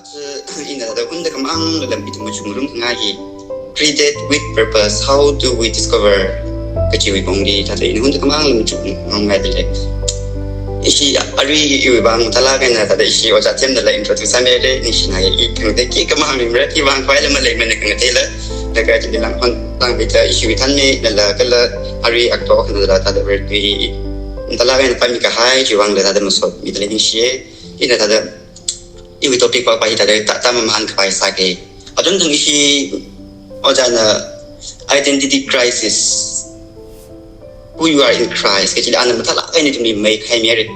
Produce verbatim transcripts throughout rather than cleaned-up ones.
Ina thāda hundakhamang lam ithum machukngarum khangai hi. Created with purpose, how do we discover? Kachiwui pongli thāda ina hundakhamang lam machukngarumngaidalei. Ishi arui iwui vang thālāk eina thāda ishi ojā themdala introduce sāmira, ningshinaya, i khangatei khikha mahāngmira, iwui vang khavai lam maleimana khangateila. Laga chili langphang langvida ishiwui thanminala kala arui akhto khanala thāda vertui thālāk eina pāmi kahai chiwui vangla thāda masotmidalei ningshiya. Ina thāda iwui topic pāpā hi thāda ta, ta mamahānkhavai sāga. Atam tharan ishi ojāna identity crisis, who you are in Christ, kachili ana mathālāk eina ithumli maikhaimira.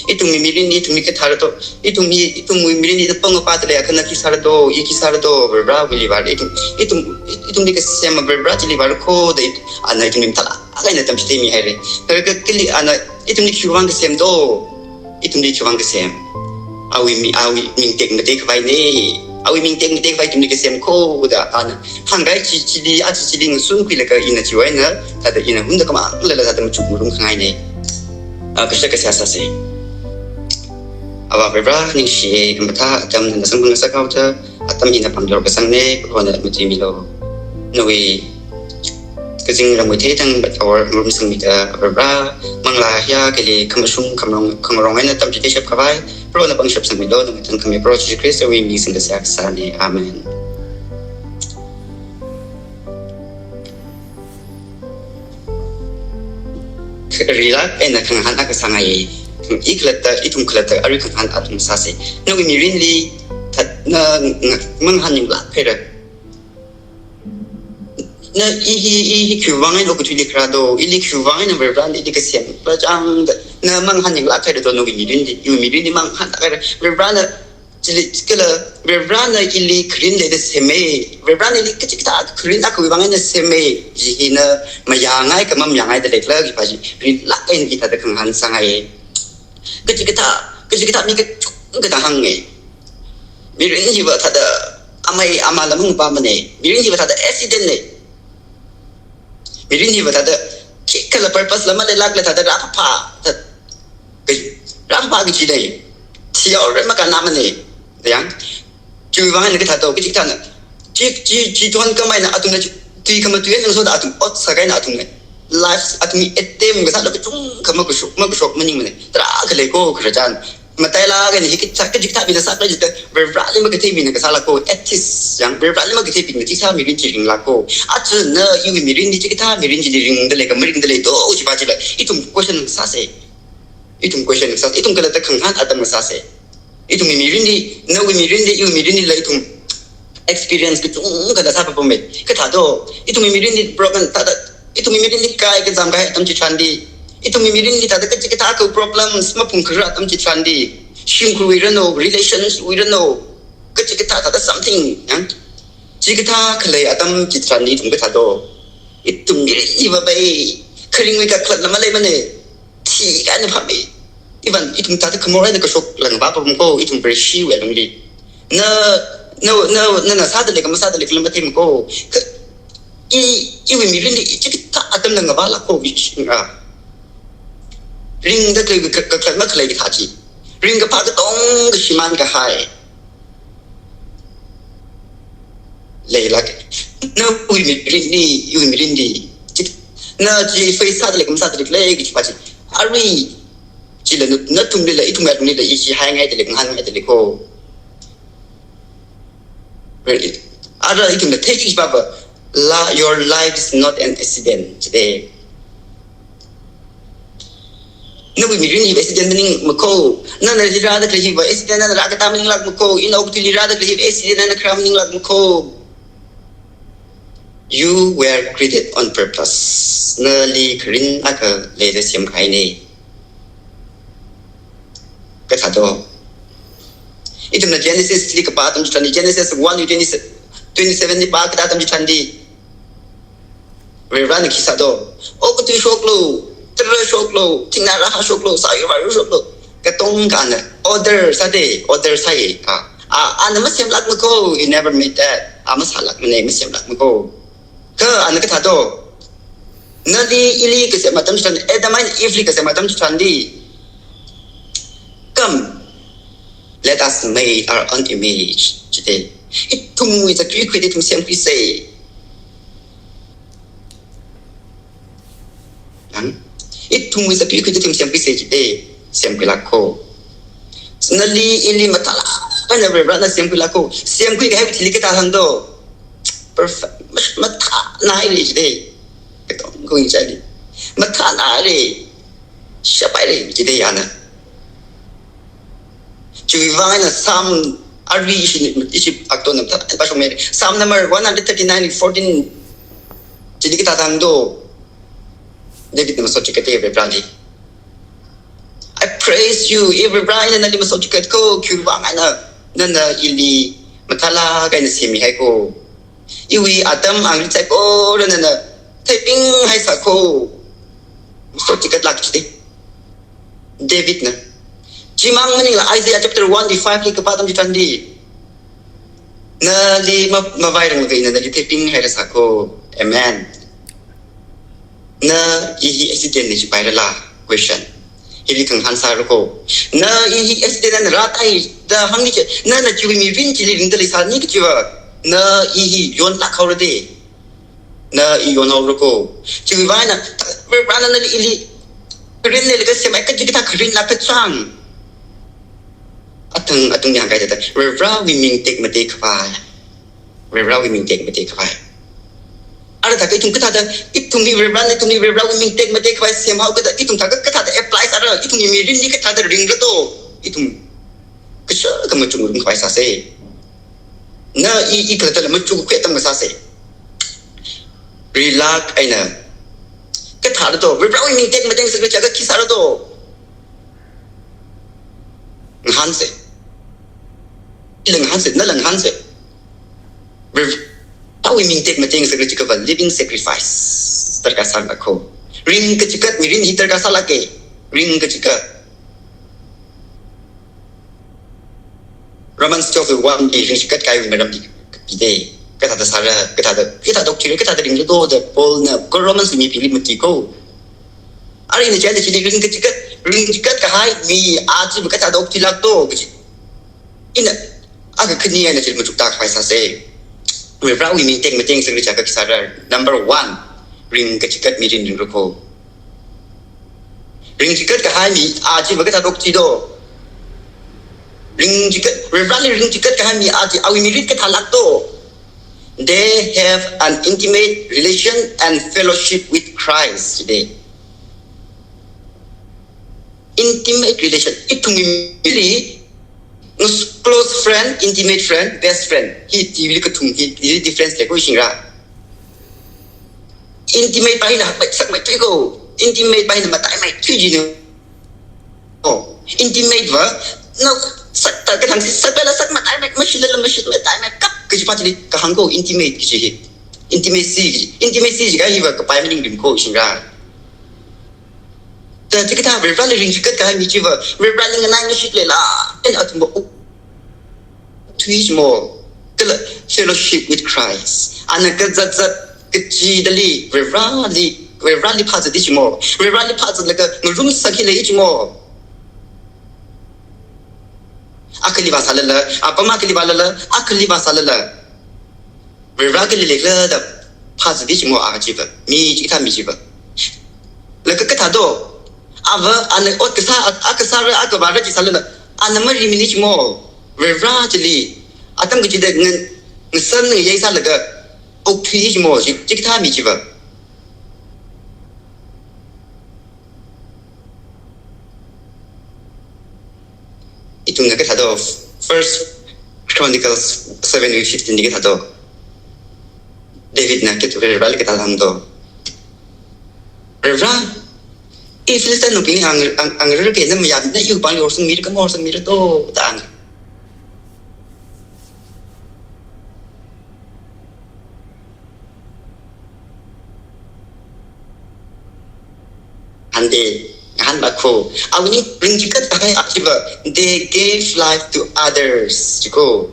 Ithumwui mirinli ithumli kathāra do, ithumwui, ithumwui mirinli da pangapā dalei, akhana khi sāra do, i khi sāra do, Varivarawuili vāra, ithum, ithum, ithumli kasema Varivara chili vāra kho da, ana ithumli mathālāk eina tamchitheimihaira. Kha, kha, kali ana ithumli khiwui vang kasem do, ithumli khiwui vang kasem. Awui mi, awui ming tekmatei khavaina. Awui ming tekmatei khavai ithumli kasem kho da ana hānghai chi, chili, aja chili ngasunkhuilaga ina chiwui eina thāda ina hundakhamanglala thāda machukngarum khangaina. A, kashak kashā sāsa. Avā Varivara ningshiya, khamathā atam nana samphang ngasakhaoda, atam hi na pāngyor kasangna, Prohona matuimilu. Nawui kazingramwui theithang but our room sangmida Varivara, manglā hiya kali khamashung khangarong, khangarong eina tamchithei shap khavai, Prohona pāngshap sangmilu, nawui tangkhami Proho Jesu Khristawui ming singda seihā kasāna. Amen. Rilāk eina khangahān akha sāngai. I khalatta, ithum khalatta, arui khangahān athum sāsa. Nawui mirinli, thāda, na, na, mangahān ninglāk haira. Na i hi, i hi khiwui vang eina okathuili kharā do, ili khiwui vang eina Varivarana ili kasem, pachang da, na mangahān ninglāk haira do nawui mirinli, iwui mirinli mangahānlāk haira. Varivarana chili kala Varivarana ili kharin leida sema, Varivarana ili kachikathā kharin akhawui vang eina sema, chi hi na mayāngai kha mamayāngaidalei khala kaji pā chi rilāk eina i thāda khangahān sāngai. Kachikathā, kachikathā mi kachungkha thāda hānga. Mirin hiva thāda amei amala mangpamana. Mirin hiva thāda accident na. Mirin hiva thāda khikhala purpose la maleilākla thāda rāphāphā, thāda, rāphāphā kachina. Thihaora makānamana. Dayang. Chiwui vang eina kathā do, kachikathāna. Chi, chi, chi thon khamei eina athumna chi, tui khamatui eina ngasoda athum ot sākahai eina athumna. Life athumwui attempt kasāla kachungkha makashok, makashok maningmana. Tarākha lei kho khararchan. Matailāk eina hi kachikathā, kachikathā mina sākhala jida, Varivarali makathei mina kasāla kho, atheist yang, Varivarali makatheibingna chikathā mirin chi ringla kho. Aja na iwui mirinli chikathā mirin chili ringdalei kha maringdalei do, chi pā chila ithum question sāsa. Ithum question sā, ithum khalatta khangahān atam sāsa. Ithumwui mirinli, nawui mirinli, iwui mirinlila ithum experience kachungkha thāda sāpapama. Kathā do, ithumwui mirinli broken thāda, ithumwui mirinli kai kazam kahai atam chitharanli, ithumwui mirinli thāda kachikathā kha problems maphungkharar atam chitharanli, shimkhurwui rano, relationship wui rano, kachikathā thāda something, ya? Chikathā khalei atam chitharanli ithum kathā do, ithum mirinli va bai, kharingwui kakhalatla maleimana. Thikha eina phāmei. Even ithum thāda khamor eina kashokla ngavāpapam kho, ithum Vareshiwui alungli. Na, na, na, na, na sādalei kha masādalei khala matheimana kho. Kha, i, iwui mirinli i chikathā atamla ngavālāk kho, i, ah. Ringda khalei ka, ka, kakhalat makhalei kathā chi. Ringkaphā katongkha shimānkahai leilāka. Nawui mirinli, iwui mirinli, chi, na chi face sādalei kha masādalei khala kaji pā chi. Arui chila na, nathumlila, ithumwui alunglila, i chi haingaidalei, ngahānngaidalei kho. Ara ithumna theiki pāva, la, your life is not an accident today. Nawui mirin hiva accident maningmana kho. Nana hi rāda khalei hiva accident nana rākatā maninglākmana kho. Ina okathuili rāda khalei hiva accident nana kharā maninglākmana kho. You were created on purpose. Nali kharin akha leida semkahaina. Kathā do. Ithumna Genesis li kapā atam chitharanli, Genesis one to twenty, twenty-seven li pā katā atam chitharanli, Varivarana khi sā do? Okathui shoklu, tara shoklu, thingnā rahā shoklu, sāyur vāyur shoklu. Katongkha ana order sāda, order sāya. A, a, ana masemlākmana kho, he never made that. A masālākmana, masemlākmana kho. Kha ana kathā do? Nali ili kasem atam chitharan, Adam eina Eve li kasem atam chitharanli, kam, "Let us make our own image," jide. Ithumwui zakri khuida ithum semkhuisa. Ang? Ithumwui zakri khuida ithum semkhuisa jide. Semkhuilāk ko. Nali ili mathālāk eina Varivarana semkhuilāk ko. Semkhui kahai thili kathā hāngdo. Perfect. Mas-, mathānaili jide. Katong kung chali. Mathānaili. Shapaili jide yana. Chiwui vang eina Psalm ari ishi, ishi akto nam ta, pa shong me. Psalm number one hundred thirty-nine, fourteen. Chili kathā hāngdo. Davidna masot chikatda Varivarali, "I praise you, Varivarana nali masot chikat ko, khiwui vang eina nana ili mathālāk eina semmi hai ko. Iwui atam angli saikora nana theiping haisa ko." Masot chikatlāk jide. Davidna. Chimang maningla Isaiah chapter one verse five li kapā atam chitharan di, "Nali ma-, mavairanglaga ina nali theiping hairasa ko." Amen. Na i hi accident na chipairala? Question. Hili khangahān sāra ko. Na i hi accident na rātai da hāngni chi, nana chiwui mirin chili ringda leisani kachiva, na i hi yonlāk haora de. Na i yonhaora ko. Chiwui vang eina, Varivarana nali ili kharin leilaga semhai kaji kathā kharinlāk kachang. Athang athang ni hāngkahai thāda, Varivarawui ming tekmatei khavai. Varivarawui ming tekmatei khavai. Ara thākha ithum kathāda, ithumwui Varivara, ithumwui Varivarawui ming tekmatei khavai semhao kajida, ithum thākha kathāda apply sāra, ithumwui mirinli kathāda ringra do, ithum kashaka machuk rum khavai sāsa. Na i, i khalattala machuk khuitam kasāsa. Rilāk eina kathāda do, Varivarawui ming tekmatei sāra chiakha khi sāra do. Ngahānsa. Ila ngahānsa, nala ngahānsa. Varivarawui ming tekmatei sāra chiakha living sacrifice darkar sāra ko. Ring kachikat mirin hi darkar sālāka. Ring kachikat. Romans twelve one li ring chikat kahai maramli kapide. Kathāda sāra, kathāda, kathāda okthuira, kathāda ringra do da Paulna ko Romans mibingli mati ko. Arui ina chānda chili ring kachikat, ring chikat kahai mi achiva kathāda okthuilāk do kaji. Ina, akha khani eina chili machukta khavai sāsa. Varivarawui ming tekmatei sāra chiakha khi sāra. Number one, ring kachikat mirin ringra ko. Ring chikat kahai mi achiva kathāda okthui do. Ring chikat, Varivarali ring chikat kahai mi achi, awui mirin kathālāk do. They have an intimate relation and fellowship with Christ today. Intimate relation. Ithumwui mili, ngus close friend, intimate friend, best friend. Hi chiwuili kathum hi, hi difference lei ko shingra. Intimate pa hina hakmei sakmeithui ko. Intimate pa hina mataimeithui jina. Oh, intimate va, no, sakta kathang si sakla sak mataimei, mashitla mashit mataimei, kap kaji pa chili kahāng ko intimate kaji hi. Intimacy kaji. Intimacy jiakha hiva kapai maningrim ko shingra. Ta chikathā Varivarali ring chikat kahai mi chiva, Varivarali nganai ngashit leilala, eina athumva okthui jimo. Kala fellowship with Christ. Ana kazat zat kachidali Varivarali, Varivarali phāzat di jimo. Varivarali phāzatlaga ngarumsak hi lei jimo. Akhali vāsālala, apam akhali vālala, akhali vāsālala. Varivara kali leikhala da phāzat di jimo a chiva. Mi chikathā mi chiva. Laga kathā do, ava ana ot kasā, a, a kasāra, a kavāra chi sālala, ana marimani jimo. Varivara chili, atam kachida ngan, ngasan ngayei sālaga okthui jimo, chi, chikathā mi chiva. Ithumna kathā do, First Chronicles seven fifteen li kathā do. Davidna kathā Varivarali kathā hāng do. Varivara, i Philistine naobingli ang, ang, angrarke na mayāmida iwui pāngli horsangmira, kha mahorsangmira do, da hāng. Hāngda, hāngda ko. Awui ring chikat kahai achiva, they gave life to others, chi ko.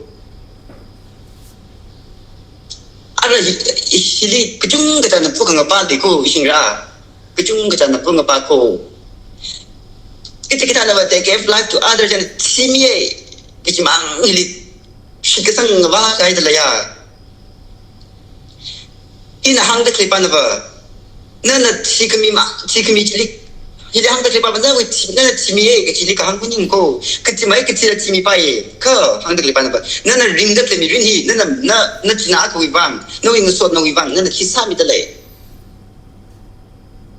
Ara hi, hi, hili kachungkha thāna phungapa di ko, shingra. Kachungkha thāna phungapa ko. Kachi kathānava they gave life to others and thimiye. Kachimang hili shitkasang ngavā kahaida leiya. Ina hāngda khalei pānava, nana thikhami ma, thikhami chili, hili hāngda khalei pāva, nawui thi, nana thimiya kachili kahāng maningko. Kathimai kathila thimipaiya. Kha hāngda khalei pānava, nana ringda khalei mirin hi, nana, na, na china akhawui vang, nawui ngasotnaowui vang, nana khi sāmida lei.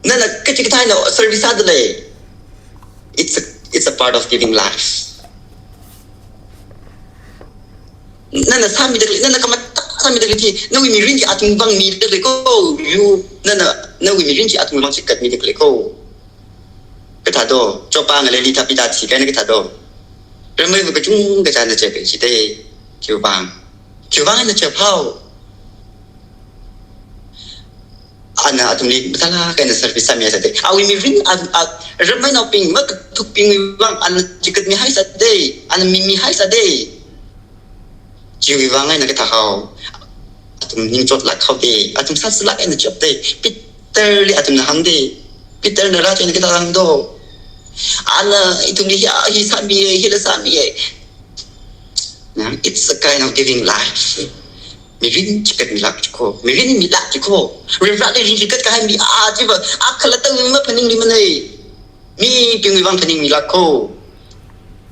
Nana kachikathā eina service sāda lei. It's a, it's a part of giving life. Nana sāmida khalei, nana khamathā sāmida khalei chi, nawui mirin chi athumwui vang mida khalei ko, yu, nana, nawui mirin chi athumwui vang chigatmida khalei ko. Kathā do, chopā ngaleili thapida thikahai eina kathā do. Rameiva kachungkha china chep chida, khiwui vang. Khiwui vang eina chep hao. Ana athumli mathālāk eina service sāmihai sāda. Awui mirin, a, a, rameinaobing makathukbingwui vang ana chigatmihai sāda, ana mimihai sāda. Chiwui vang eina kathā hao. Athum ningchotlāk haoda, athum sāsalāk eina chapda. Peterli athumna hāngda. Peterna rāchina kathā hāngdo. Ana ithumli hi, hi sāmiya, hila sāmiya. Na, it's a kind of giving life. Mirin chigatmilāk jiko. Mirin milāk jiko. Varivarali ringchigat kahai mi a chiva, a khalattawui maphaningluimana. Mibingwui vang phaningmilāk ko.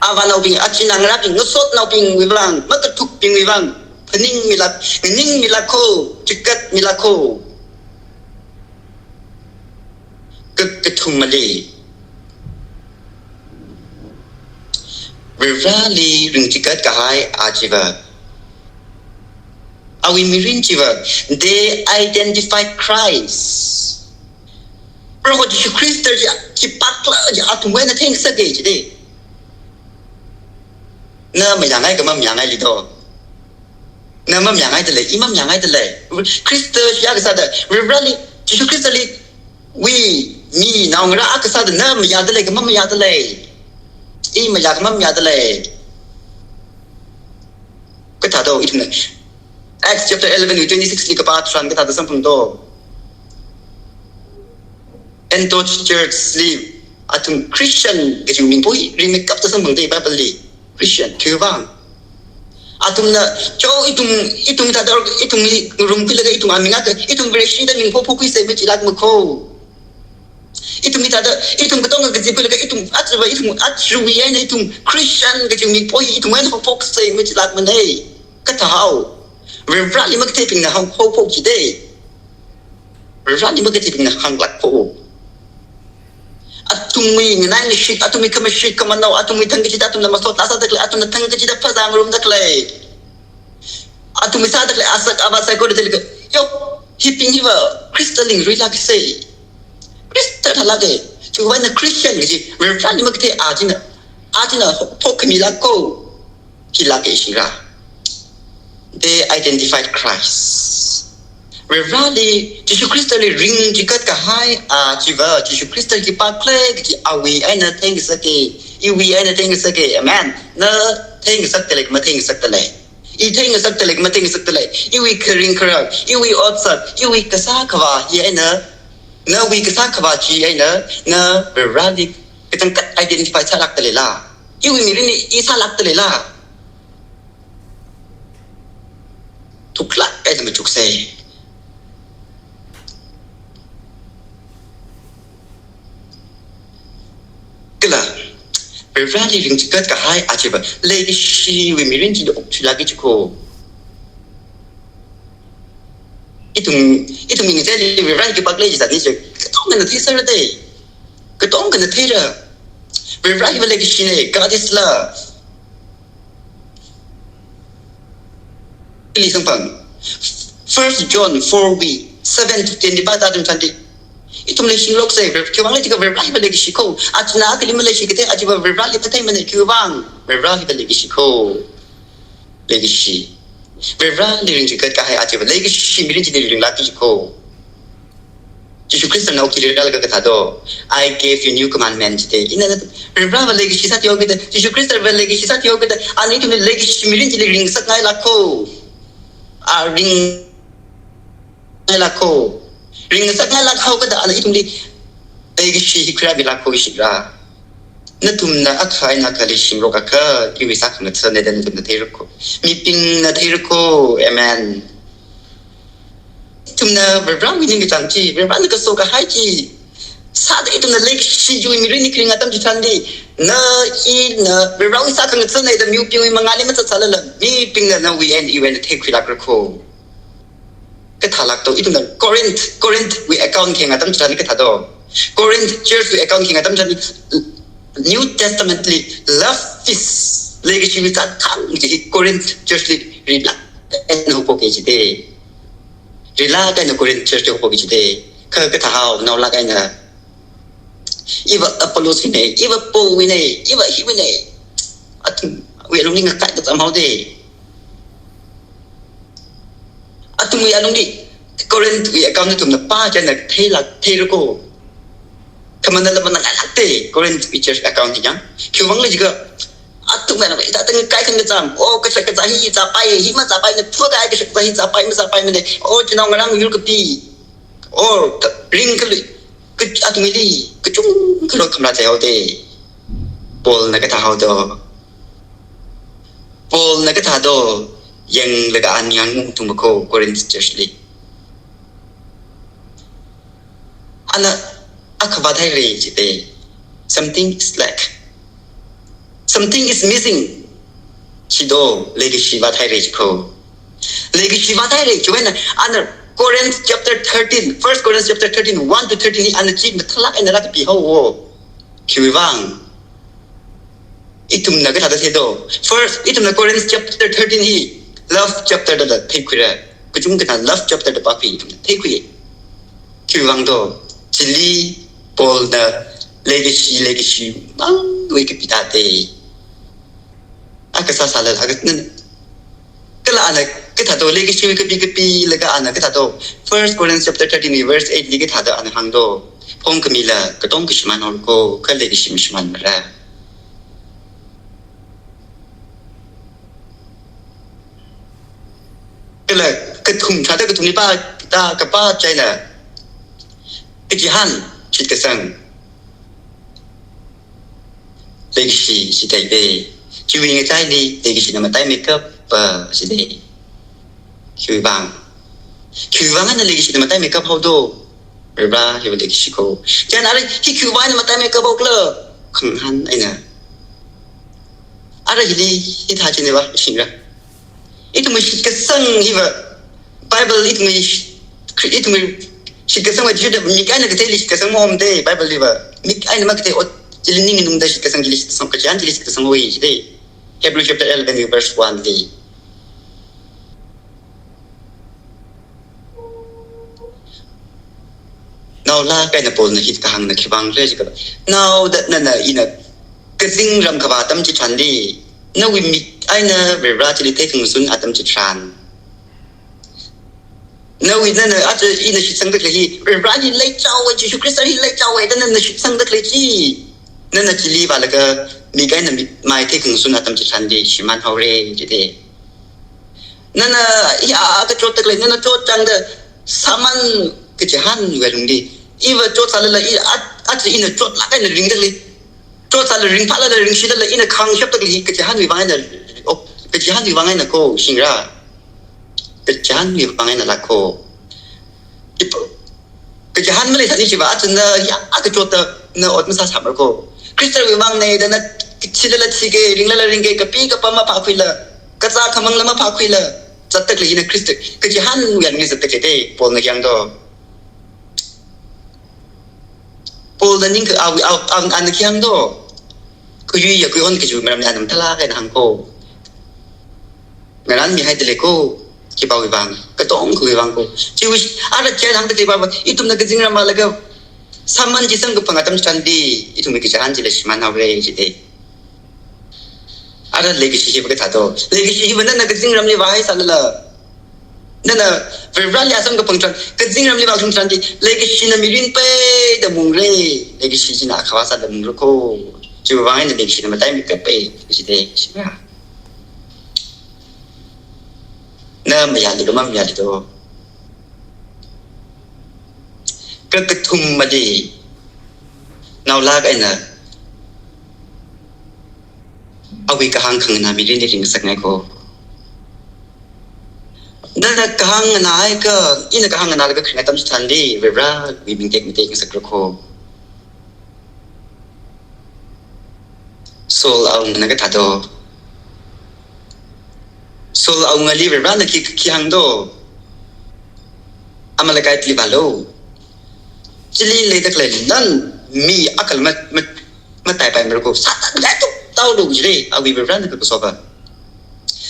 Avānaobing, achinangarābing, ngasotnaobingwui vang, makathukbingwui vang phaningmilāk, nganingmilāk ko, chigatmilāk ko. Ka, kathumali, Varivarali ringchigat kahai a chiva, awui mirin chiva, they identified Christ. Proho Jishu Khrista chi, chi pakla chi athumwui eina theingasaka jida. Na mayāngai kha mamayāngaili do. Na mamayāngaida lei, i mamayāngaida lei. Khrista chi akha sāda, Varivarali, Jishu Khristali, wui, mi naongarā akha sāda na mayāda lei kha mamayāda lei. I mayā kha mamayāda lei. Kathā do ithumna Acts chapter eleven wui twenty-six li kapā tharan kathāda samphang do. Antioch Church li athum Christian kaji ming poi ringmeikapta samphangda Bible li. Christian, khiwui vang. Athumna, cho ithum, ithum thāda, ithumli ngarum khuilaga ithum aming akha, ithum Vareshida ming phophokhuisa machilākma ko. Ithum mi thāda, ithum katonga kazip khuilaga ithum aja va, ithum ajawui eina ithum Christian kaji ming poi ithum eina phophoksa machilākmana. Kathā hao. Varivarali makatheibingna hao, haophok jida. Varivarali makatheibingna hānglāk ko. Athumwui nganai ngashit, athumwui khamashit khamanao, athumwui thang kachida athumna masot laa sāda khalei, athumna thang kachida phazā ngarumda khalei. Athumwui sāda khalei asak avā saikora theilaga, yo, hibing hiva Khristali ngaruilāksa. Khrista thālāka. Chiwui eina Christian kaji, Varivarali makathei a china, a china phokhamilāk ko. Khilāk eina ishira. They identified Christ. Varivarali, Jishu Khristali ringchigat kahai a chiva, Jishu Khrista khipākhala kaji awui eina theingasaka, iwui eina theingasaka, amen. Na theingasakta lei kha matheingasakta lei. I theingasakta lei kha matheingasakta lei. Iwui kharing kharak, iwui otsak, iwui kasā khavā hi eina, nawui kasā khavā chi eina, na Varivarali kachangkhat identify sālākta leila. Iwui mirin hi i sālākta leila. Thuklāk eina machuksa. Kala, Varivarali ringchigat kahai a chiva, leikashiwui mirin chili okthuilāka jiko. Ithum, ithum ngachaili Varivarali khipākhala chi zatni chi, katongana theiserra da. Katongana theira. Varivara hiva leikashina, God is love. Ili samphang. First John four wui seven to ten li pāda atam tharanli, ithum leishingloksa, Variv-, khiwui vang khala jiakha Varivara hiva leikashi ko. Achina akhali maleishikathei, a chiva Varivarali phatheimana, khiwui vang Varivara hiva leikashi ko. Leikashi. Varivarali ringchigat kahai a chiva leikashi mirin chili ringlākki ko. Jishu Khristana okathuili rālaga kathā do, "I gave you new commandment" jida. Ina na, Varivarava leikashi sāthuihaokida, Jishu Khristava leikashi sāthuihaokida, ana ithumli leikashi mirin chili ringngasakngailāk ko. A ringngailāk ko. Ringngasakngailāk haokida, ana ithumli leikashi hi khuirāmilāk ko ishira. Nathumna akha eina akha leishingarok akha, iwui sākhangatha ne da nathumna theira ko. Mibingna theira ko, amen. Ithumna Varivarawui ningkachāng chi, Varivarana kaso kahai chi sāda ithumna leikashi chiwui mirinli kharing atam chitharanli, na, ina Varivarawui sākhangatha ne da mibingwui mangāli mazatsālala, mibingna nawui eina iwui eina theikhuilākra ko. Kathālāk do, ithumna Corinth, Corinthwui account khayang atam chitharan kathā do. Corinth churchwui account khayang atam chitharan New Testamentli love feast, leikashiwui zākhang chi hi Corinth churchli rilāk eina haophok kaji de. Rilāk eina Corinth churchli haophok kaji de. Kha kathāhao, naolāk eina, iva Apollos wui ne, iva Paul wui ne, iva hiwui ne. Athumwui alungli ngakaida zam hao de. Athumwui alungli Corinthwui account nathumna pā china theilāk, theira ko. Khamānala manāngailāk de Corinthwui church account hi yang. Khiwuivang khala jiakha, athumna hithāda ngakaikhangacham, o, kashak kazā hi zāpai, hi mazāpai, nathua kahai kashak kazā hi zāpai, mazāpaimana, o, chinaongarā yur kapi, o, ringkhalui, ka-, athumli kachungkha lo khamrā chai hao de. Paulna kathā hao do. Paulna kathā do, yanglaga ana yangungthuwa ko Corinth churchli. Ana akha vāthaira ji de. Something is lack. Something is missing. Chi do, leikashi vāthaira ji ko. Leikashi vāthaira ji wui eina, ana Corinth chapter thirteen, First Corinth chapter thirteen, one to thirteen hi ana chi mathālāk eina rākapi haowa. Khiwuivang. Ithumna kathāda thei do. First, ithumna Corinth chapter thirteen hi love chapter da da theikhuira. Kachungkhana love chapter da pākhui ithumna theikhui. Khiwuivang do, chili Paulna leikashi, leikashi mangwui kapi tāte. Akha sāsālala, akha nan, kala ana kathā do, leikashiwui kapi kapilaga ana kathā do. First Corinth chapter thirteen verse eight li kathāda ana hāng do. Phongkhamila katonga shimān haora ko, kha leikashi mashimānmara. Kala kathum, thāda kathumli pā, ta kapā china, kachihān, shitkasang, leikashi, shitaipe. Chiwui ngachaili leikashina mataimeikapa, shite. Khiwuivang. Khiwuivang eina leikashina mataimeikap hao do. Varivara hiva leikashi ko. Chieina arui hi khiwuivang eina mataimeikap hao khala, khangahān eina. Arui hili hithā chine va, shingra. Ithumwui shitkasang hiva, Bible ithumwui shi-, ithumwui shitkasangwui chida mik eina katheili shitkasang maomde, Bible hiva. Mik eina makathei ot chili ninganungda shitkasang chili shitkasang, kachihān chili shitkasang hoi jide. Hebrew chapter eleven verse one li. Naolāk eina Paulna hithāda hāngna khiwuivang khala jiakha, naoda nana ina kazingram kavā atam chitharanli, nawui mik eina Varivara chili theikhangasun atam chitharan, nawui nana aja ina shitsangda khalei hi, Varivara hi leichaowa, Jishu Khrista hi leichaowa da nana shitsangda khalei chi, nana chili vālaga mik eina mi-, mai theikhangasun atam chitharanli shimān haora jide. Nana, ya, kachotda khalei, nana chotchāngda sāman kachihānwui lungli. Iva chotsālala, i, a, aja ina chotlāk eina ringda khalei. Chotsālala ringphālala ringshilala ina khāngshapda khalei, kachihānwui vang eina, o, kachihānwui vang eina ko, shingra. Kachihānwui vang einala ko. Ipa, kachihān maleisāni chiva, aja na, ya, kachotda na ot masāsāmara ko. Khristawui vang eina da na thilala thike, ringlala ringke, kapi kapam maphākhuila, kazā khamangla maphākhuila, zatda khalei hina Khrista, kachihānwui eina zatda khalei de, Paulna khi hāng do. Paulna ning kha, a, a, a, ana khi hāng do. Kayui ya, kayui hon kajiwui maramli ana mathālāk eina hāng ko. Ngarānmihaida lei ko, khipāwui vang, katonga kawui vang ko. Chiwui, ara chieina hāngda khalei va, ithumna kazingram vālaga sāman chi samkaphang atam chitharanli, ithumwui kachihān chila shimān haora jide. Ara leikashi hiva kathā do. Leikashi hiva nana kazingramli vāhaisālala, nana Varivarali samkaphang tharan, kazingramli vāshung tharanli, leikashina mirin peida mungra, leikashi china akhavā sāda mungra ko. Chiwui vang eina leikashina mataimeikape jide, shingra. Na mayāli do, mamayāli do. Kakathumali, naolāk eina, Varewui kahāng khanganā mirinli ringngasakngai ko. Nana kahāng nganāhaiakha, ina kahāng nganālaga kharing atam chitharanli, Varewui ming tekmatek ngasakra ko. Saul awungana kathā do? Saul awungali Varena khi, khi hāng do? Amalekite li vālu. Chili leida khalei nana mi akhala ma, ma, mataipaimara ko. Sāthat ngatuk taolu jire, awui Varena kakaso va.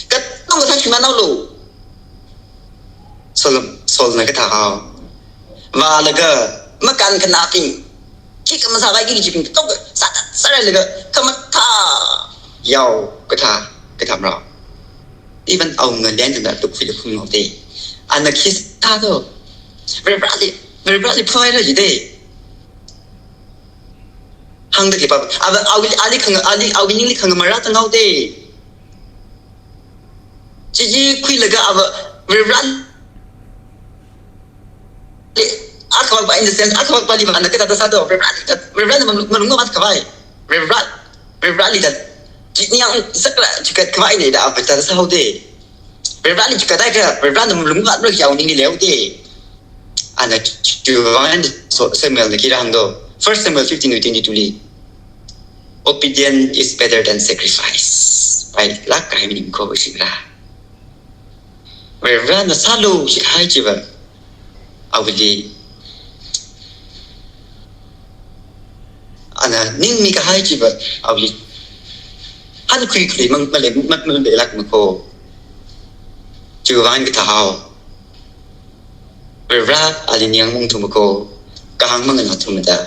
Katonga sāshimānhaolu. Saul, Saulna kathā hao? Vālaga, makānkhanābing, khikha masāpaiki kajibing katonga sāthat sārailaga, khamathā yao kathā, kathā mara. Even awunga lian tangda tukhuilaga khumngaoda. Ana khi sāthat do? Vareli, Vareli phaira jida. Hāngda khaleipava, awui, awui, ali khang, ali, awui ningli khangamarā tanghaoda. Chi chi khuilaga ava Vareli, akhavakpa in the sense, akhavakpali va ana kathāda sādo, Vareli, Varena malung, malung ngatmat khavai. Vare, Vareli da, chi ningyāng sākla chikat khavai ne da ava kathāda sāhaoda. Vareli chikathāda, Varena malung ngatmara kaji awui ningli leihaoda. Ana chiwui vang Samuelna khi rāhāng do? First Samuel fifteen wui twenty-two li. Obedience is better than sacrifice. Pailāk kahai maning ko shingra. Varena sālu jihai chiva, awuili, ana ningmi kahai chiva, awuili hankhui khui mang, male, ma, maleilākma ko. Chiwui vang kathā hao? Vare ali ningyāng maungthuma ko, kahāng manganāthumada.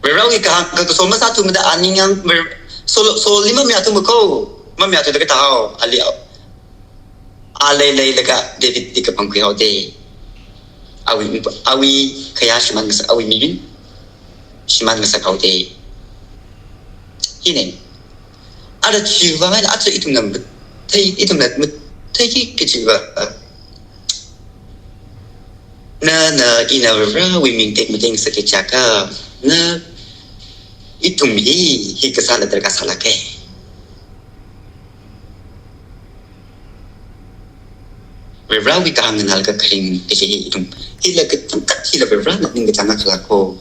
Varewui kahāng kakaso masāthumada, a ningyāng Vare, Saul, Saulli mamayāthuma ko, mamayāthuda kathā hao? Ali, a leileilaga Davidli kapangkhui haoda. Awui, awui khayā shimān ngasak, awui mirin shimān ngasak haoda. Hina. Ara chiwui vang eina aja ithumna mathei, ithumna matheiki kajiva, nana ina Varewui ming tekmatek ngasakki jiakha, na ithum hi, hi kasāla darkar sālāka. Varewui kahāng nganālaga kharing kaji hi ithum, hila kachangkhat hila Varena ningkachāng akhala ko.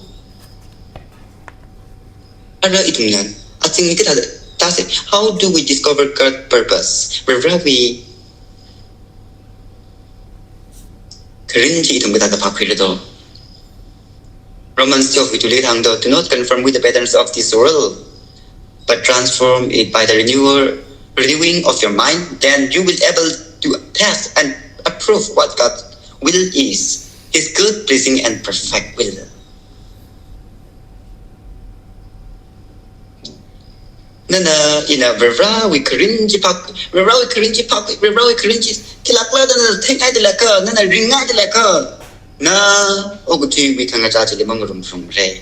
Ara ithumna, aching kathāda, ta se, how do we discover God's purpose? Varewui kharing chi ithum kathāda phākhuira do? Romans twelve wui tuli hāng do, "Do not conform with the patterns of this world, but transform it by the renewal, renewing of your mind. Then you will able to test and approve what God's will is, His good, pleasing, and perfect will." Nana ina Varewui kharing chi phāk, Varewui kharing chi phāk, Varewui kharing chi khilākla da nana theingaidalakha, nana ringngaidalakha, na okathuiwui khangachā chili mangarumlungra.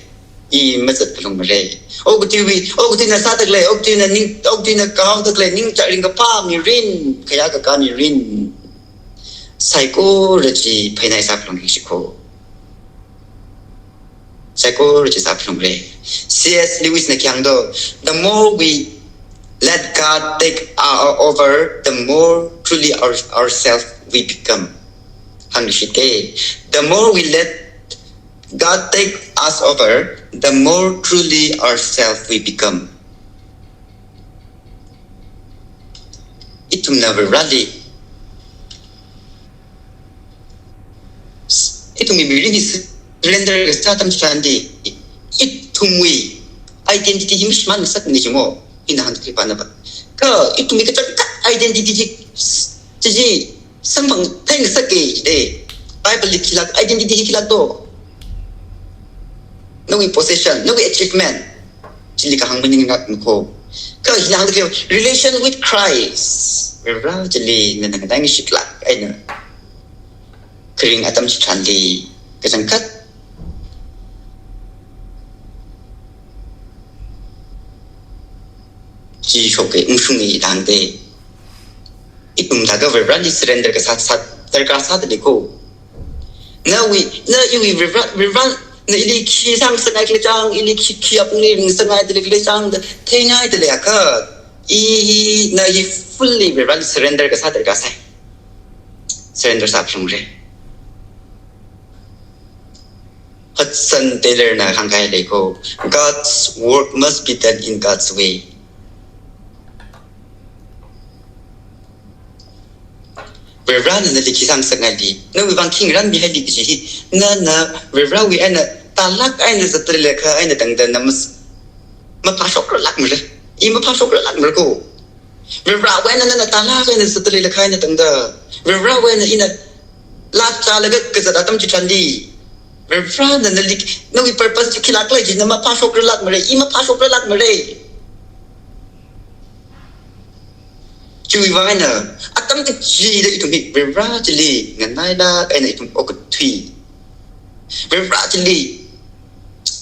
I mazatphalungra. Okathuiwui, okathuina sāda khalei, okathuina ning, okathuina kahaoda khalei, ningchāng ringkaphā mirin, khayā kakā mirin, saikora chi phainai sāphalungki shiko. Saikora chi sāphalungra. C S Lewis na khi hāng do, "The more we let God take o-, over, the more truly our, ourselves we become." Hāngluishitke. The more we let God take us over, the more truly ourselves we become. Ithumna Vareli, ithumwui mirin hi surrender kasā atam chitharanli, ithumwui identity hi mashimān ngasakmana jimo, ina hāngda khalei pānava. Kha ithumwui kachangkhat identity chi, chi, chi samphang thei ngasaka jida. Bible li khilāk, identity hi khilāk do? Nawui possession, nawui achievement. Chili kahāng maningakma ko. Kha hina hāngda khalei relation with Christ. Vare chili nana ngatangshit lāk eina kharing atam chitharanli kachangkhat chi shoka, ungshunga da hāngda. Ithum thāda Vareli surrender kasā, sā, darkar sādalei ko. Nawui, na iwui Vare, Vare, na ili khi sāngasakngai khalei chang, ili khi, khi apungli ringngasakngaidalei khalei chang da theingaidalei akha, I hi, na hi fully Varivarāli surrender kasā darkar sai. Surrender sāphalungra. Hudson Taylor na hāngkahai lei ko, "God's work must be done in God's way." Varivarāna nali khi sāngasakngaili, nawui vang khi ngaranmihaili kaji hi, nana Varivarāwui eina tālāk eina zatda leilakha eina tangda na mas-, maphāshokralākmara. I maphāshokralākmara ko. Varivarāwui eina nana tālāk eina zatda leilakha eina tangda, Varivarāwui eina ina lāchālaga kazat atam chitharanli, Varivarāna nali, nawui purpose chi khilāk lei kaji na maphāshokralākmara, i maphāshokralākmara. Chiwui vang eina, atam kachida ithum hi Varivarā chili nganailāk eina ithum okathui, Varivarā chili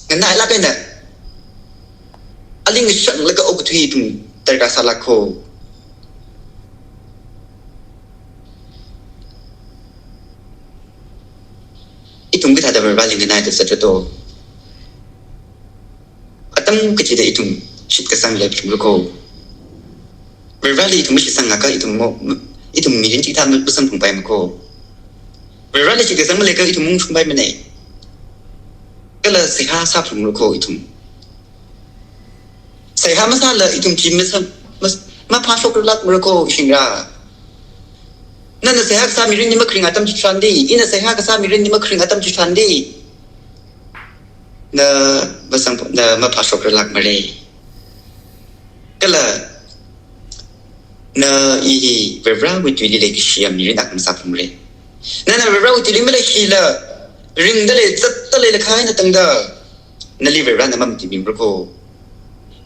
nganailāk eina aling shanglaga okathui ithum darkar sālāk ko. Ithum kathāda Varivarāli nganaida zatra to? Atam kachida ithum shitkasang leiphalungra ko. Varivarāli ithum mashitsangakha ithum mo, ithum mirin chikathā masamphangpaimara ko. Varivarāli shitkasang maleiakha ithum ungshungpaimana. Kala seihā sāphalungra ko ithum. Seihā masāla ithum chi masam-, mas-, maphāshokralākmara ko shingra. Nana seihā kasā mirinli makharing atam chitharanli, ina seihā kasā mirinli makharing atam chitharanli, na masang, na maphāshokralākmara. Kala na i hi Varivarāwui tuili leikashi mirin akha masāphalungra. Nana Varivarāwui tuili maleishila, ringda lei, zatda leilakha eina tangda, nali Varivarāna mamatuimimara ko.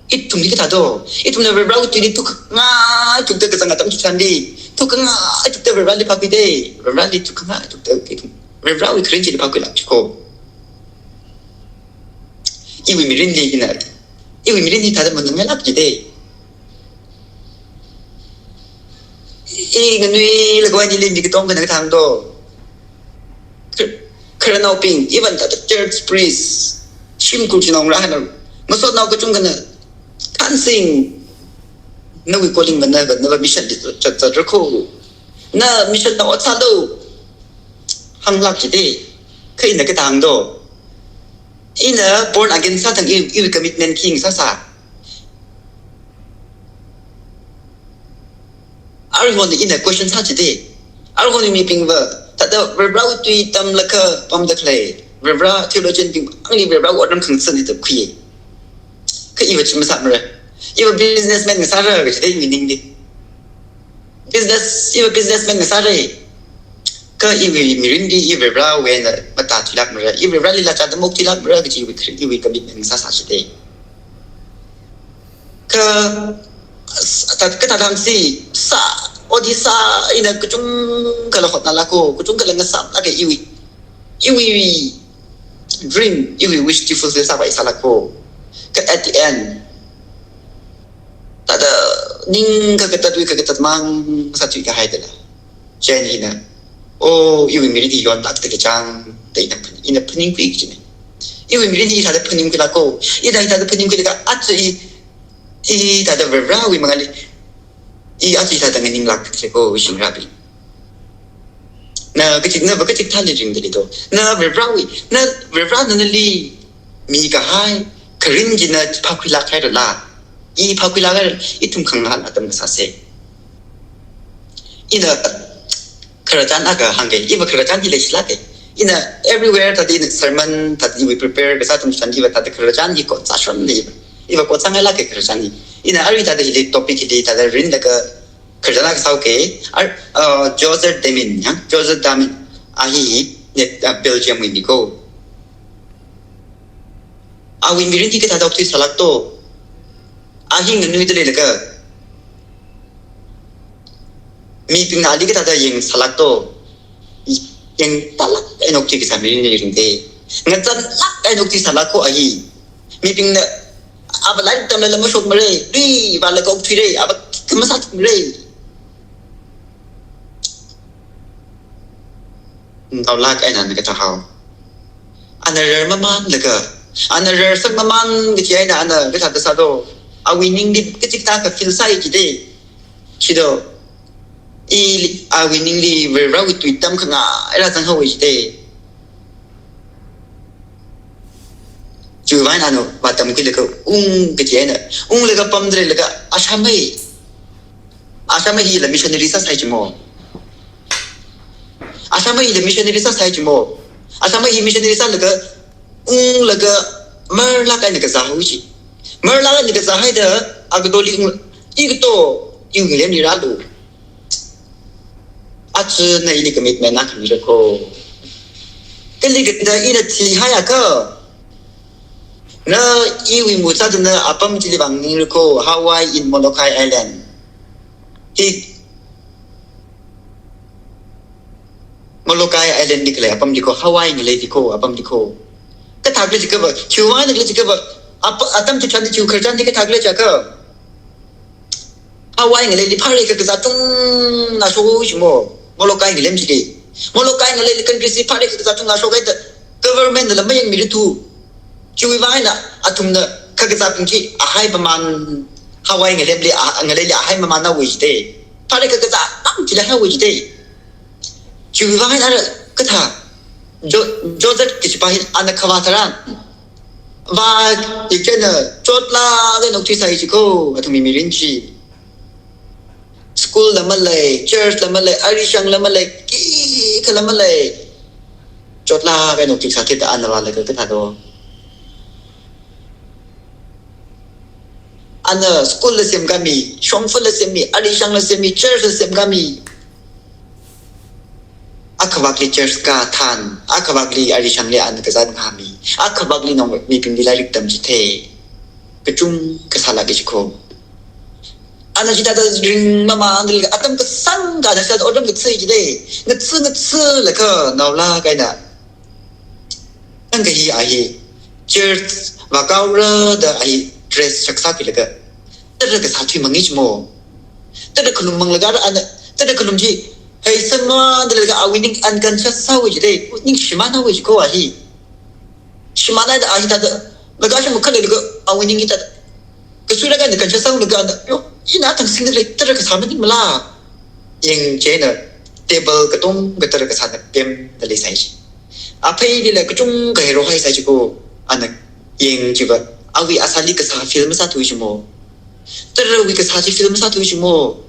Ithumli kathā to? Ithumna Varivarāwui tuili thukkhangai thukda kazang atam chitharanli, thukkhangai thukda Varivarāli phākhuida, Varivarāli thukkhangai thukda ithum Varivarāwui kharing chili phākhuilāk chi ko. Iwui mirinli hina, iwui mirin hithāda mangangailāk jida. I nganuilakha ithumli mi katonga na kathāng to? Kha-, khararnaobing, even thāda church priest, shimkhur chinong rāhana, masotnao kachungkhana, Thansing, nawui calling manava, nava mission li zat, zatra ko. Na mission na ot sālu, hānglāk jida. Kha ina kathāng to? Ina born again sāthang i, iwui commitment khi ngasāsā? Aruihon ina question sā jida. Aruihon mibingva, thāda Varivarāwui tui tamlaga pamda khalei, Varivarā theologian bing angli Varivarāwui otram khangasan hithāda khuiya. Kha iva chi masāmara. Iva businessman ngasāra kajida iwui ningli. Business, iva businessman ngasāra. Kha iwui mirinli i Varivarāwui eina matāthuilākmara, i Varivarāli lāchāda maokthuilākmara kaji iwui, iwui commitment ngasāsā jida. Kha, s-, thā, kathāda hāngsi, sā, ot hi sā, ina kachungkhala hotnālāk ko, kachungkhala ngasāmlāka iwui, iwui dream, iwui wish chi fulfill sāpai sālāk ko. Kha at the end, thāda ning kakatatwui kakatat mang sāthuikahai dala, chieina hina, "Oh, iwui mirin hi yonlākda kachang," da ina phan-, ina phaningkhui kajina. Iwui mirin hi thāda phaningkhuilāk ko. Ina thāda phaningkhuilaga aja i, i thāda Varivarāwui mangāli, i aja thāda nganinglāk kajina ko, shingrabing. Na kachik, nava kachikathāli ringda lei to? Na Varivarāwui, na Varivarāna nali mikahai kharing chi na phākhuilāk hairala, i phākhuilāk hairala, ithum khangahān atam kasāsa. Ina khararchan akha hāngga, iva khararchan hi leishilāka. Ina everywhere thāda ina sermon thāda iwui prepare kasā atam chitharan iva thāda khararchan hi kot sāshon lei iva. Iva kot sāngailāka khararchan hi. Ina arui thāda hili topic hili thāda rinlaga khararchan akha sāuka. Ar, uh, Joseph Damin, ya? Joseph Damin. A hi, net, uh, Belgium wui mi ko. Awui mirin hi kathāda okthui sālāk to? A hi nganuida leilaga, mibingna ali kathāda yang sālāk to? Yangtālāk eina okthui kasā mirin ringda. Ngachānlāk eina okthui sālāk ko a hi. Mibingna ava lairik tamlala mashokmara, luivālaga okthuira, ava kha masāthuimara. Ngaolāk eina ana kathā hao. Ana rar mamānlaga, ana rarsak mamān kaji eina ana kathāda sā to? awui ningli kachikathā kha feel sāi jide. Chido, ili, awui ningli Varivarawui tui tamkhangai rāzanghaowa jide. Chiwuivang eina vātamkhuilaga ung kaji eina, unglaga pamda leilaga, ashamai, ashamai hila missionary sāsai jimo. Ashamai hila missionary sāsai jimo. Ashamai hi missionary sālaga, unglaga, marlāk eina kazāhao ji. Marlāk eina kazāhaida, akatoli ung, ikato, iwui ngalemli rālu. Aja na ili commitment na khamira ko. Kali kata ina thihaiakha, na iwui mucha dana apam chili vānganingri ko, Hawaii in Molokai Island. Hi Molokai Island li khalei apamli ko, Hawaii ngaleili ko, apamli ko. Kathākhala jiakhava, chiwuivang eina khala jiakhava, ap-, atam chitharan chiwui khararchanli kathākhala jiakha, Hawaii ngaleili phārai kakazā tungna shok jimo, Molokai ngalem chili. Molokai ngaleili country si phārai kakazā tungna shokhaida, government nala mayangmirithu. Chiwuivang eina athumna kakazābing chi ahai maman, Hawaii ngalemli, a, ngaleili ahai mamanhaowa jide. Phārai kakazā mang chili haowa jide. Chiwuivang eina ara kathā, Jo-, Joseph kachipa hi ana khavā tharan, vā, hikathā eina chotlāk eina okthuisai jiko, athumwui mirin chi. School la malei, church la malei, arishang la malei, khikha la malei. Chotlāk eina okthuisā thida ana vālaga kathādo. Ana school la semkhami, shongfa la semmi, arishang la semmi, church la semkhami. Akhavāli church kāthan, akhavāli arishangli ana kazat ngahānmi, akhavāli naomayibingli lairik tamchithei. Kachungkha sālāka jiko. Ana chithāda ringmamān, atam kasāngkha ana sāda otram ngathā jide. Ngathā ngathālaga naolāk eina, nang kahi ahi, church vākhaora da ahi dress shaksa khuilaga, tara kasā thuimang jimo. Tara khalum manglaga ana, tara khalum chi, hai sangmada laga awui ning unconscious sāhaowa jide, ningshimānhaowa jiko ahi. Shimānhaida ahi thāda, laga shim khaleilaga awui ning hithāda, kasuilaga ana conscious sāhaolaga ana, yo, ina thang singda lei, tara kasā maningmala. Yang chieina table katongkha tara kasāna pemda leisai ji. Apheilila kachungkha hero haisai jiko, ana yang chiva, awui asāli kasā feel masāthu jimo. Tarawui kasā chi feel masāthu jimo.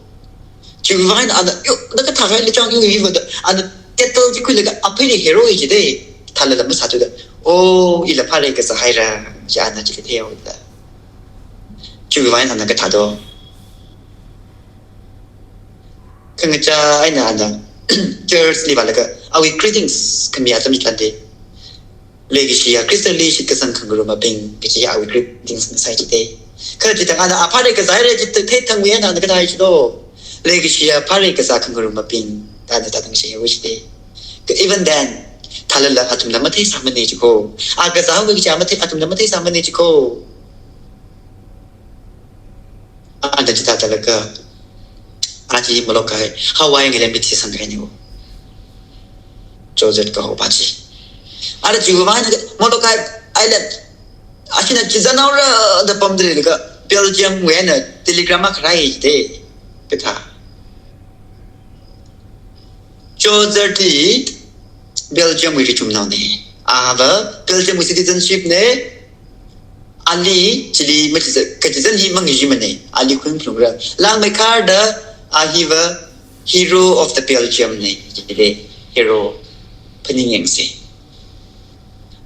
Chiwuivang eina ana, yo, na kathākahai lei chang yo, yo, da, ana title chi khuilaga apheili hero jide, thālala masāthuda, oh, ila phārai kazāhaira, chi ana chili theihaoda. Chiwuivang eina ana kathādo. Khangachā eina ana, church li vālaga, awui greetings khami atam chitharan de. Leikashiya Khristali shitkasang khangarumabing, kaji awui greetings ngasai jide. Kha chithang ana aphārai kazāhaira chithang theithangwui eina ana kathā jido. Leikashiya phārai kazā khangarumabing, da ana thāda ngasaihaowa jide. Kha even then, thālala athumla matheisāmane jiko. A kazāhaowa kaji mathei, athumla matheisāmane jiko. Ana chithāda laga, aja Molokai, Hawaii ngalemli thisangkahaine. Joseph kahopa chi. Ara chiwuivang eina Molokai Island, ashina chizanhaora da pamda leilaga, Belgium wui eina telegram akha rāi jide, kathā. Joseph hi Belgium wui richumnaone. Ava Belgium wui citizenship ne, ali chili machiza-, kachizan hi mangayi mane, ali khuiphungra. Langmeikharda a hiva Hero of the Belgium ne, chili hero phaningyangse.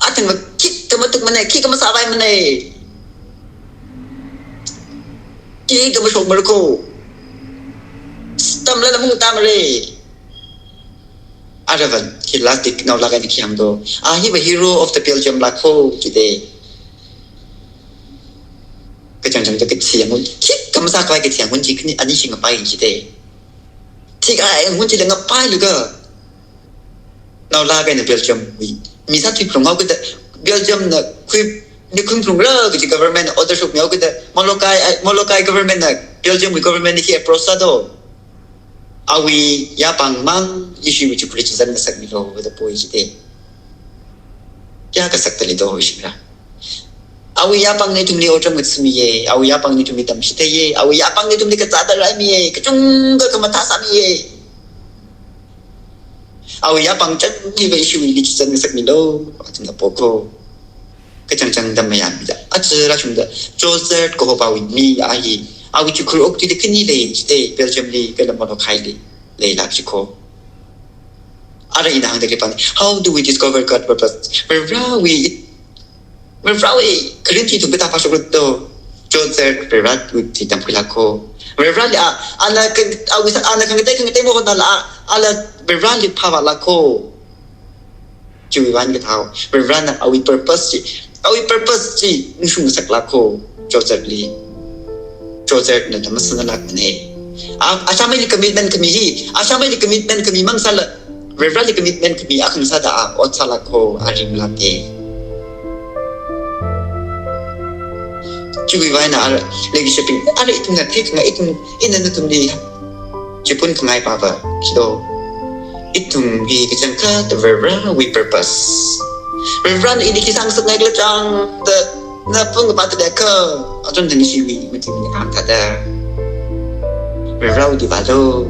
Athangva khikha matuk mane, khikha masāvai mane. Khikha mashok marako. Stamla lamung tamare. Aravan, hi last dik nao laga ni kiyang do. A hiva Hero of the Belgium la ko jide. Kachangchang da kathi yang un. Khikha masākhavai kathi yang un chi khani ani shi ngapai jide. Thikahai yang un chila ngapailaga. Nao laga ni Belgium wui. Mi sāthuiphalunghao kida Belgium na khui, ni khuiphalungra kaji government order shokmihao kida Molokai, ai, Molokai government na Belgium wui government ni khi approach sādo. Awui yapāng mang ishi wui chukli chizan ngasakmilo da poi jide. Kayākha sakta leido ishira. Awui yāpāngna ithumli otram ngathamiya, awui yāpāngna ithumli tamchitheiya, awui yāpāngna ithumli kazāda raimiya, kachungkha khamathā sāmiya. Awui yāpāng chānli vai ishiwuili chichan ngasakmilu, athumna pokho. Kachangchang dam mayāmida, aja rāshungda, Joseph kaho pāwui mi a hi, awui chikhur okathuili khani lei jida, Belgium li kala Molokai li leilāk jikho. Ara ina hāngda leipāna, how do we discover God purpose? Varivarawui, Varivarawui kharing chi ithum kathā phāshokra do. Joseph Varivarawui chi tamkhuilākho. Varivarali a, ana kha, awui sā, ana khangatei khangatei mahonala a, ala Varivarali phāvālākho. Chiwui vāng kathāo, Varivarana awui purpose chi, awui purpose chi ningshung ngasaklākho Josephli. Josephna tamsānlākmana. A, ashāmeili commitment khami hi, ashāmeili commitment khami mang sāla, Varivarali commitment khami akha sāda a ot sālākho, a ringlaga. Chiwui vāng eina ara, leikashibing, ara ithumna theikhangai, ithum, ina nathumli chipun khangai pāva, khi do. Ithumwui kachangkhat Varivarawui purpose. Varivarana ili khi sāngasakngaikhala chang da, na pung kapā thāda kha, achon thang ishiwui, machimni ang thāda. Varivarawuili vālu.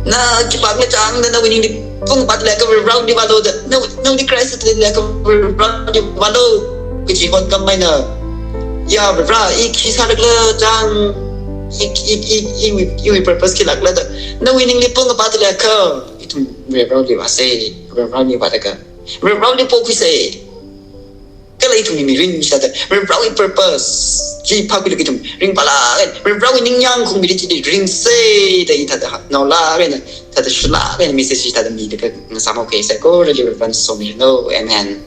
Na khipākhala chang da, nawui ningli pung kapā thāda kha Varivarawuili vālu da. Na, nawuili Christ thāda kha Varivarawuili vālu. Kaji hotkhamei eina, ya Varivara, i khi sālākhala chang, i, i, i, i, iwui purpose khilākhala da. Nawui ningli pung kapā thāda kha, ithum Varivarawuili vāsa, Varivarawuili vālaga, Varivarawuili pokhuisa. Kala ithumwui mirin chithāda, Varivarawui purpose chi phākhuilaga ithum ringphālāk eina, Varivarawui ningyāng khaung mirin chili ringsa da ithāda ha, naolāk eina, thāda shilāk eina message chithāda milaga ngasāmokei, saikorali Varivarana somiranu. Amen.